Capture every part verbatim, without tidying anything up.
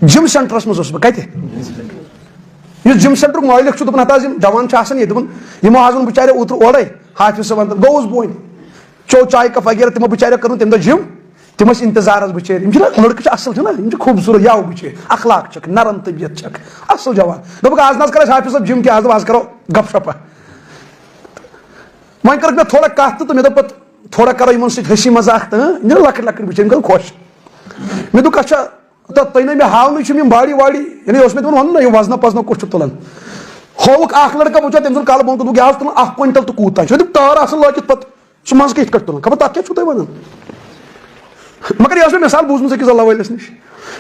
جم سینٹرس منٛز اوسُس بہٕ۔ کتہِ؟ یُس جم سینٹرُک مٲلِک چھُ، دوٚپُن، ہتا حظ، یِم جوان چھِ آسان ییٚتہِ، دوٚپُن، یِمو حظ ووٚن بِچارِ اوترٕ اورے، حافظ صٲبن، تہٕ گوٚوُس بہٕ وۄنۍ۔ چیٚو چایہِ کپ وغیرہ، تِمو بِچاریو کٔر نہٕ تَمہِ دۄہ جم، تِم ٲسۍ انتظارس بِچٲرۍ۔ یِم چھِنہ لڑکہٕ چھِ اصل، چھِنہ، یِم چھِ خوٗبصوٗرت، یاو بِچٲرۍ، اخلاق چھِکھ، نرم طبیعت چھِکھ، اصل جوان۔ دوٚپُکھ، آز نہ حظ کرو أسۍ حافظ صٲب جم کینٛہہ، آز دوٚپ، آز کرو گپ شپہ۔ وۄنۍ کٔرٕکھ مےٚ تھوڑا کتھ تہٕ، تہٕ مےٚ دوٚپ پتہٕ، تھوڑا کرو یِمن سۭتۍ ہسی مذاق تہٕ، ہاں، یِم چھِنہ لۄکٕٹۍ لۄکٕٹۍ بِچٲرۍ، یِم گٔے خۄش۔ مےٚ دوٚپ، اچھا، تہٕ تُہۍ نَے مےٚ ہاونٕے چھِو یِم باڈی واڈی، یعنی اوس مےٚ تِمن وَنُن نہ، یہِ وزنہ پزنہ کُس چھُ تُلان۔ ہووُکھ اکھ لڑکہٕ، بہٕ وٕچھان تٔمۍ سُنٛد کَلہٕ بۄن کُن، دوٚپُکھ، یہِ حظ تُلان اکھ کوینٹل تہٕ کوٗتاہ چھُ۔ مےٚ دوٚپ، ٹٲر آسان لٲگِتھ پتہٕ سُہ منٛز کِتھ کٲٹھۍ تُلان؟ خبر تَتھ کیٛاہ چھُو تُہۍ وَنان؟ مگر یہِ ٲس مےٚ مثال بوٗزمٕژ أکِس اللہ وٲلِس نِش۔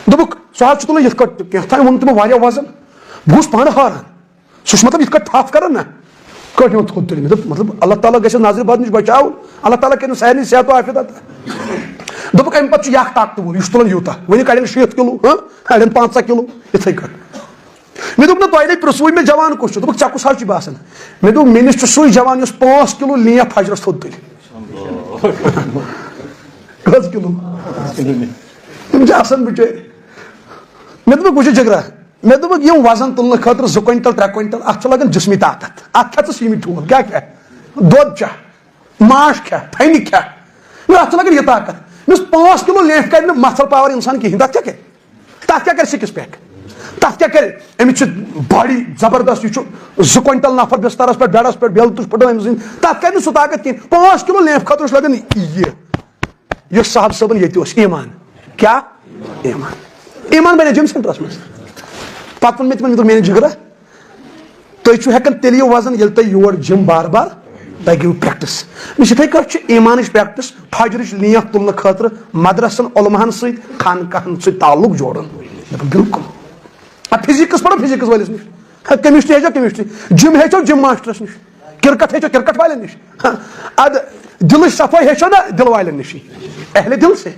دوٚپُکھ، سُہ حظ چھُ تُلان یِتھ کٲٹھۍ، کینٛہہ تام ووٚن تِمو واریاہ وزن۔ بہٕ گوٚوُس پانہٕ حٲران۔ سُہ چھُ مطلب یِتھ کٲٹھۍ تھپھ کران نہ، کٲٹھۍ یِوان تھوٚد تُلِتھ۔ مےٚ دوٚپ، مطلب، اللہ تعالیٰ گژھِ نظرِ بد نِش بچاوُن، اللہ تعالیٰ کٔرِن سارنٕے صحت و عافیت عطا۔ دوٚپُکھ، اَمہِ پتہٕ چھُ یہِ اکھ طاقتہٕ وول، یہِ چھُ تُلان یوٗتاہ، وۄنۍ کڑٮ۪ن شیٖتھ کِلوٗ، ہاں، اڑٮ۪ن پنٛژاہ کِلوٗ، یِتھَے کٲٹھۍ۔ مےٚ دوٚپ، نہ، تۄہہِ نے پرٛژھوُے مےٚ جوان کُس چھُ؟ دوٚپُکھ، ژےٚ کُس حظ چھُے باسان؟ مےٚ دوٚپ، مےٚ نِش چھُ سُے جوان یُس پانٛژھ کِلوٗ لینٛف فجرس تھوٚد تُلہِ۔ کٔژ کِلوٗ؟ تِم چھِ آسان بِچٲرۍ۔ مےٚ دوٚپُکھ، وٕچھِو جِگرا، مےٚ دوٚپُکھ، یِم وزن تُلنہٕ خٲطرٕ زٕ کوینٹل، ترٛےٚ کوینٹل، اَتھ چھُ لگان جسمی طاقت۔ اَتھ کھےٚ ژٕ سیٖمٕتۍ ٹھوٗل، کیٛاہ کھےٚ؟ دۄد چےٚ، ماچھ کھےٚ، تھٔنہِ کھےٚ۔ مےٚ اَتھ چھُ لگان یہِ طاقت۔ مےٚ دوٚپُس، پانٛژھ کِلوٗ لینٛفہِ کَڑِ نہٕ مَژھل پاوَر اِنسان کِہیٖنۍ۔ تَتھ کیٛاہ کَرِ؟ تَتھ کیٛاہ کَرِ سِکِس پیک؟ تَتھ کیٛاہ کَرِ؟ أمِس چھِ باڈی زبردست، یہِ چھُ زٕ کوینٹل نفر بِستَرَس پٮ۪ٹھ، بیڈَس پٮ۪ٹھ، بیلہٕ تُج پھٕٹرٲومٕژ۔ تَتھ کَرِ نہٕ سُہ طاقت کِہیٖنۍ۔ پانٛژھ کِلوٗ لینٛفہِ خٲطرٕ چھُ لگان یہِ۔ یُس صاحب صٲبن ییٚتہِ اوس، ایمان۔ کیٛاہ؟ ایمان۔ ایمان بنیو جم سینٹرس منٛز۔ پتہٕ ووٚن مےٚ تِمن، مےٚ دوٚپ، میانہِ جگرا، تُہۍ چھِو ہٮ۪کان تیٚلہِ یہِ وزن، ییٚلہِ تُہۍ یور جم بار بار، تۄہہِ گٔیو پریکٹس۔ مےٚ چھِ یِتھَے کٲٹھۍ چھِ ایمانٕچ پریکٹس، فجرٕچ لینٛف تُلنہٕ خٲطرٕ مدرسن، علماہن سۭتۍ، خانقاہن سۭتۍ تعلق جوڑُن۔ مےٚ دوٚپ، بِلکُل۔ آ، فزکس پرو فزکس وٲلِس نِش۔ ہا، کیمسٹری ہیٚچھو کیمسٹری۔ جم ہیٚچھو جم ماسٹرس نِش۔ کرکٹ ہیٚچھو کرکٹ والٮ۪ن نِش۔ ہا، ادٕ دِلٕچ صفٲیی ہیٚچھو نا دِل والٮ۪ن نِشی۔ اہل دِل سے۔